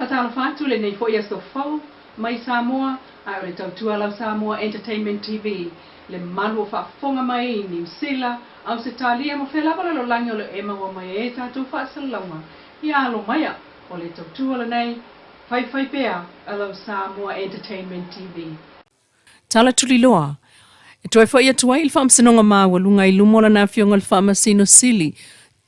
Faatalofa atu lenei foi aso fou mai Samoa ae o le tautua lau Samoa Entertainment TV le malu o faafofoga mai i Niu Sila, Ausetalia ma fea lava lalolagi o lo o e maua mai ai tatou faasalalauga ia alo maia o le tautua lenei faifai pea a lau Samoa Entertainment TV. Tala Tuliloa, E toe foi atu ai i le Faamasinoga Maualuga i luma o lana Afioga i le Faamasino Sili,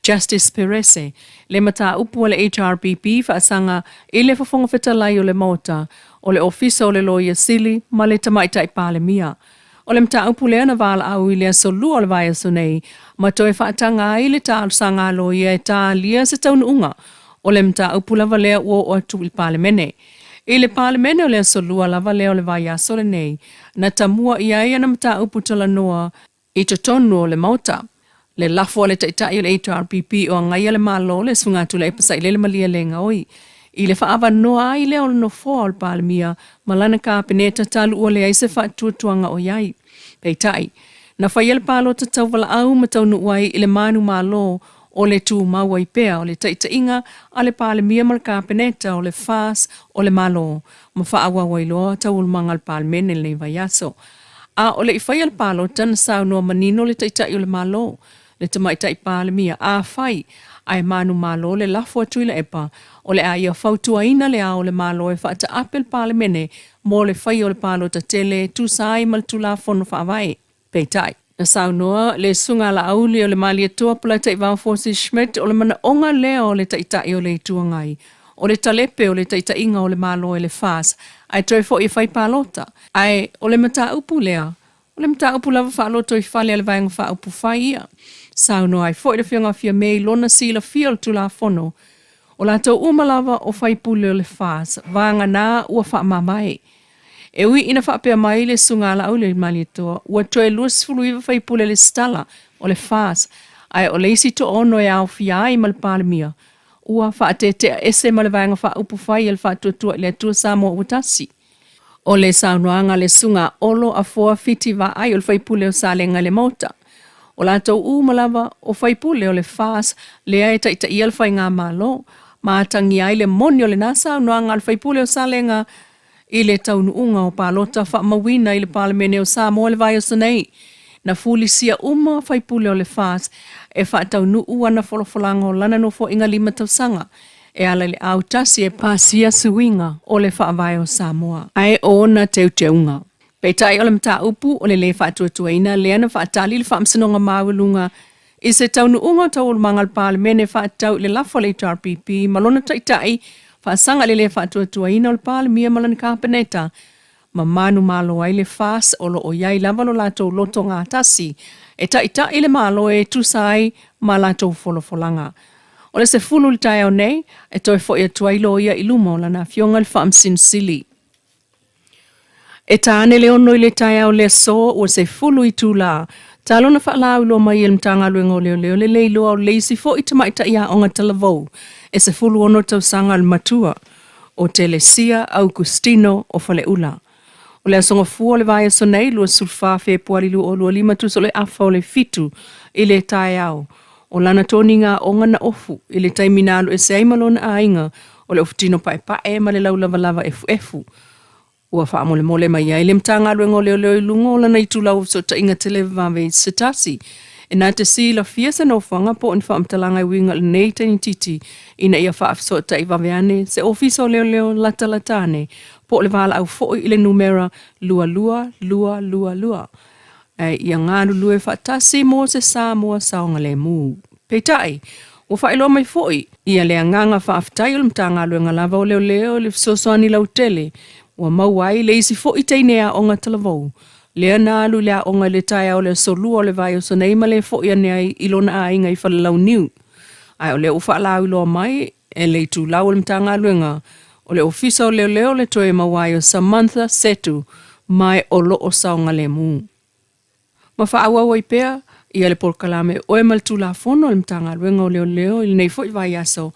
Justice Perese, le mataupu a le HRPP faasaga i le Fofoga Fetalai o le Maota, o le Ofisa o le Loia Sili ma le Tamaitai Palemia. O le mataupu lea na valaau i le aso Lua o le vaiaso nei ma toe faataga ai le talosaga a loia e talia se taunuuga o le mataupu lava lea ua oo atu i le Palemene. I le Palemene o le aso Lua lava lea o le vaiaso lenei, na tamua i ai ana mataupu talanoa i totonu o le Maota. Le lafo a le Taitai o le HRPP o agaia le Malo, le Susuga Tuilaepa Sailele Malielegaoi, i le faaavanoa ai lea o le Nofoa o le Palemia ma lana Kapeneta talu ua leai se faatuatuaga o i ai. Peitai, na faia le palota tauvalaau ma taunuu ai i le manumalo o le tumau ai pea o le taitaiga a le Palemia ma le Kapeneta o le FAS o le Malo ma faaauau ai loa taualumaga a le Palemene i lenei vaiaso. A o le i faia le palota na saunoa manino le Taitai o le Malo, le Tamaitai Palemia, afai ae manumalo le lafo a Tuilaepa, o le a ia fautuaina le Ao o le Malo e faataape le Palemene mo le faia o le palota tele e tusa ai ma le Tulafono Faavae. Peitai, na saunoa le Susuga a Laauli o le Malietoa Polataivao Fosi Schmidt o le manaoga lea o le Taitai o le Itu Agai, o le talepe o le taitaiga o le Malo e le FAS ae toe foi e fai palota. Ae o le mataupu lea, o le mataupu lava faalotoifale a le Vaega Faaupufai ia. Saunoa ai foi le Afioga a Fiame i lona silafia o le Tulafono, o latou uma lava o faipule o le FAS, vagana ua faamavae. E ui ina faapea mai le Susuga a Laauli Malietoa, ua toe 29 faipule lesitala o le FAS, ae o le isi toaono e aofia ai ma le Palemia, ua faatetea ese ma le Vaega Faaupufai a le Faatuatua i le Atua Samoa ua Tasi. O le saunoaga a le Susuga a Olo Afoa Fiti Vaai o le faipule o Salega i le Maota, o latou uma lava o faipule o le FAS lea e taitaia le Faigamalo, ma atagia ai le moni o lena saunoaga a le faipule o Salega I le taunuuga o palota faamauina i le Palemene o Samoa i le vaiaso nei, na fulisia uma faipule o le FAS e faataunuu ana folafolaga o lana nofoaiga 5 tausaga e ala i le autasi e pasia suiga o le Faavae o Samoa ae o ona teuteuga. Peitai o le mataupu o le lē faatuatuaina lea na faatali le Faamasinoga Maualuga i se taunuuga o taualumaga a le Palemene faatatau i le lafo a le HRPP ma lona taitai faasaga i le lē faatuatuaina o le Palemia ma lana Kapeneta ma manumalo ai le FAS o lo o i ai lava lo latou loto gatasi e taitai le Malo e tusa ai ma latou folafolaga. O le 10 i le taeao nei e toe foi atu ai loia i luma o lana Afioga i le Faamasino Sili. E ta ane le 6 i le taeao le aso ua 10 itula talu ona faalauiloa mai e le Matagaluega o Leoleo le leiloa o le isi foi tamaitai aoga talavou e 16 tausaga le matua o Telesia Augustino o Faleula. O le Aso Gafua o le vaiaso nei 24 Fepuari 2025 tusa o le afa o le 7 i le taeao o lana toniga aoga na ofu i le taimi na alu ese ai ma lona aiga o le ofutino paepae ma le laulavalava efuefu. Ua faamolemole mai ai le Matagaluega o Leoleo i luga o lana itulau o fesootaiga televavave i se tasi e na te silafia se nofoaga po o ni faamatalaga e uiga i lenei teinititi ina ia faafesootai vave ane se Ofisa o Leoleo latalata ane po o le valaau foi i le numera 22222 ae ia galulue faatasi mo se Samoa saogalemu. Peitai, ua faailoa mai foi ia le agaga faafetai o le Matagaluega lava o Leoleo i le fesoasoani lautele ua maua ai le isi foi teine aoga talavou lea na alu i le aoga i le taeao o le aso Lua o le vaiaso nei ma le foi ane ai i lona aiga i Falelauniu. Ae o lea ua faalauiloa mai e le itulau o le Matagaluega o le Ofisa o Leoleo le toe maua ai o Samantha Setu ma o lo o saogalemu. Ma faaauau ai pea ia le polokalame Oe ma le Tulafono a le Matagaluega o Leoleo i lenei foi vaiaso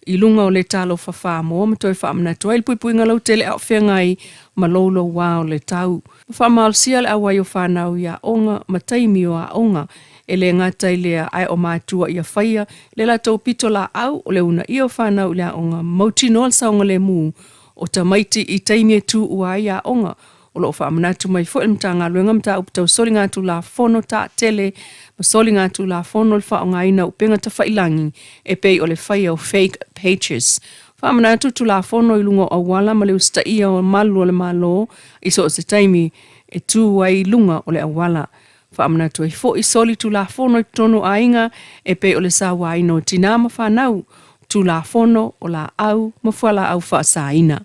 i luga o le Talofa Samoa ma toe faamanatu ai le puipuiga lautele a o feagai ma loulouā o le tau. Ma faamalosia le auai o fanau i aoga ma taimi o aoga. E le gata i lea, ae o matua ia faia le latou pitolaau o le uunaia o fanau i le aoga, mautinoa le saogalemu o tamaiti i taimi e tuua ai aoga. O lo o faamanatu mai foi e le Matagaluega mataupu tau soligatulafono taatele ma soligatulafono le faaaogaina o upega tafailagi e pei o le faia o fake pages. Faamanatu Tulafono i luga o auala ma le usitaia o malu o le Malo i so o se taimi e tu ai i luga o le auala. Faamanatu ai foi soli Tulafono i totonu o aiga e pei o le sauaina o tinā ma fanau, Tulafono o laau ma fualaau faasaina.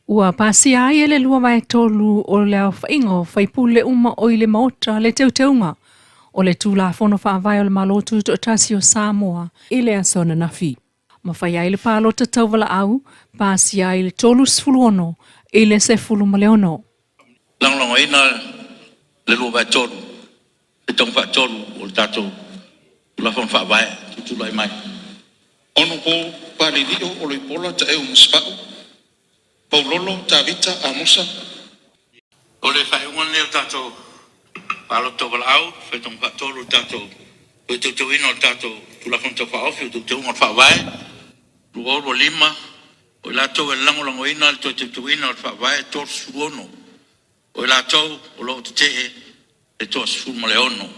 Ua pasia ai e le 2/3 o le aofaiga o faipule uma o i le Maota le teuteuga o le Tulafono Faavae o le Malo Tutoatasi o Samoa i le aso ananafi. Ma fai ai le palota tauvalaau, pasia ai le 36 i le 16. Lagolagoina le 2/3, le faitauga faatolu o le tatou Tulafono Faavae tutulai mai. Honorable Palilio Oloipola Taeu Musipau. Paulolo Tavita Amosa. O le faaiuga lenei o le tatou palota tauvalaau, faitauga faatolu o le tatou toe teuteuina o le tatou Tulafono Tau Faaofi o Teuteuga o le Faavae 2025. O i latou e lagolagoina le toe teuteuina o le Faavae, e 36. O i latou o lo o tetee, e 16.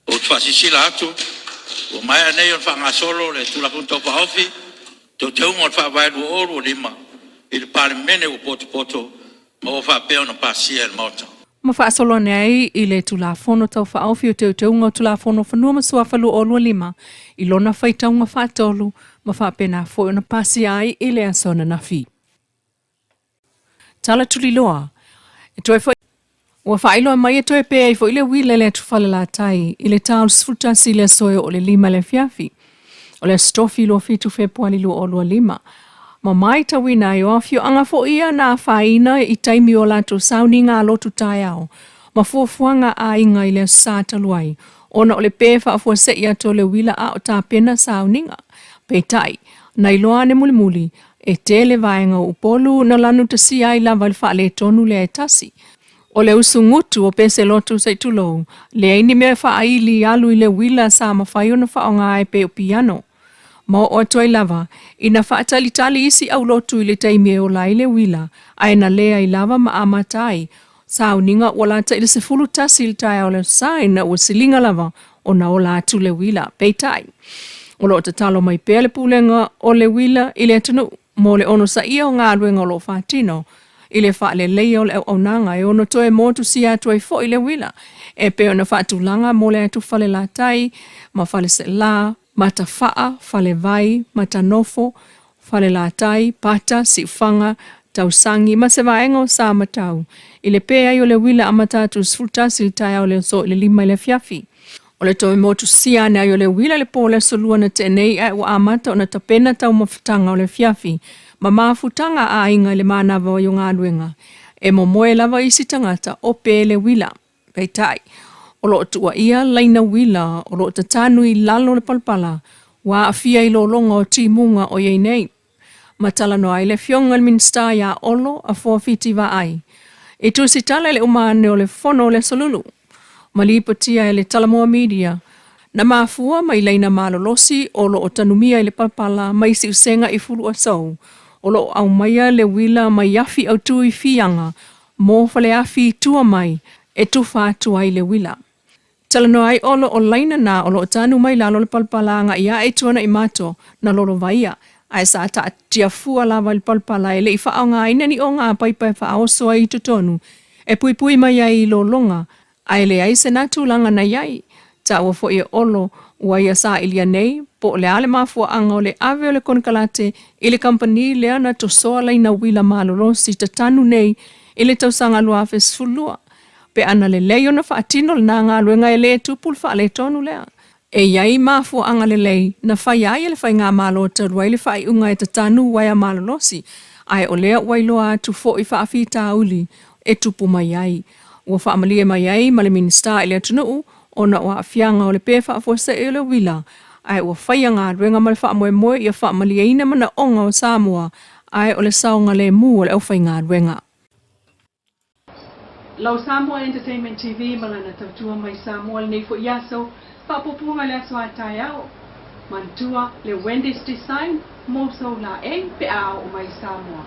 Ou te faasilasila atu ua maea nei ona faagasolo le Tulafono Tau Faaofi o Teuteuga o le Faavae 2025 i le Palemene ua potopoto ma ua faapea ona pasia e le Maota. Ma faasolo ane ai i le Tulafono Tau Faaofi o Teuteuga o Tulafono o Fanua ma Suafa 2025 i lona faitauga faatolu ma faapena foi ona pasia ai i le aso ananafi. Tala tuliloa. E toe foi Ua faailoa mai e toe pē ai foi le uila i le atu Falelatai i le ta o le 11 i le aso e oo i le 5 i le afiafi o le Aso Tofi 27 Fepuari 2025. Ma maitauina ai o afioaga foi ia na afaina i taimi o latou sauniga a lotu taeao ma fuafuaga a aiga i le Aso Sa talu ai ona o le pē faafuasei atu o le uila a o tapena sauniga. Peitai, na iloa ane mulimuli, e tele vaega o Upolu na lanutasia ai lava i le faaletonu lea e tasi. O le usugutu o pese lotu se i tulou, leai ni mea faaili alu i le uila sa mafai ona faaaoga e pei o piano. Ma oo atu ai lava ina faatalitali isi aulotu i le taimi e ola ai le uila, ae na leai lava ma amata ai sauniga ua lata i le 11 i le taeao o le Aso Sa ina ua siliga lava ona ola atu le uila. Peitai, o lo o tatalo mai pea le Pulega o le Uila i le atunuu mo le onosaia o galuega o lo o faatino i le faaleleia o le auaunaga e ono toe motusia atu ai foi le uila e pei ona faatulaga mo le atu Falelatai ma Faleseela, Matafaa, Falevai, Matanofo, Falelatai, Pata, Siufaga, Tausangi ma se vaega o Samatau i le pē ai o le uila amata atu i le 11 i le taeao o le aso i le 5 i le afiafi. O le toe motusia ane ai o le uila i le po o le aso Lua na tea nei ae ua amata ona tapena taumafataga o le afiafi ma mafutaga a aiga i le manava ai o galuega e momoe lava isi tagata o pē le uila. Peitai, o lo o tuuaia laina uila o lo o tatanu i lalo o le palapala ua aafia i lologa o timuga o i ai nei. Ma talanoa ai le Afioga i le Minisita ia Olo Afoa Fiti Vaai i tusitala i le uma ane o le fono o le Aso Lulu ma lipotia e le Talamoa Media na mafua mai laina malolosi o lo o tanumia i le palapala mai siusega i Fuluasou o lo o aumaia le uila mai afi autū i Fiaga mo faleafi i tua mai e tufa atu ai le uila. Talanoa ai Olo o laina na o lo o tanu mai lalo o le palapala agai ae i tua na i mato na lolovaia, ae sa taatia fua lava i le palapala e le i faaaogaina ni oga paipa e faaoso ai i totonu e puipui mai ai i lologa ae leai se na tulaga na i ai. Taua foi e Olo ua ia sailia nei po o le a le mafuaaga o le ave o le konekarate i le kamupani lea na tosoa laina uila malolosi tatanu nei i le tausaga 2012. Pe ana lelei ona faatino lena galuega e le tupu le faaletonu lea. E i ai mafuaaga lelei na faia ai e le faigamalo talu ai le faaiuga e tatanu uaea malolosi, ae o lea ua iloa atu foi faafitauli e tupu mai ai. Ua faamalie mai ai ma le Minisita i le atunuu ona o aafiaga o le pē faafuasei o le uila, ae ua faia galuega ma le faamoemoe ia faamalieina manaoga o Samoa ae o le saogalemu o le aufaigaluega. Lau Samoa Entertainment TV ma lana tautua mai Samoa lenei foi aso, faapuapuaga le aso a taeao. Manatua le Wendy's Design mo sou laei pe a oo mai i Samoa.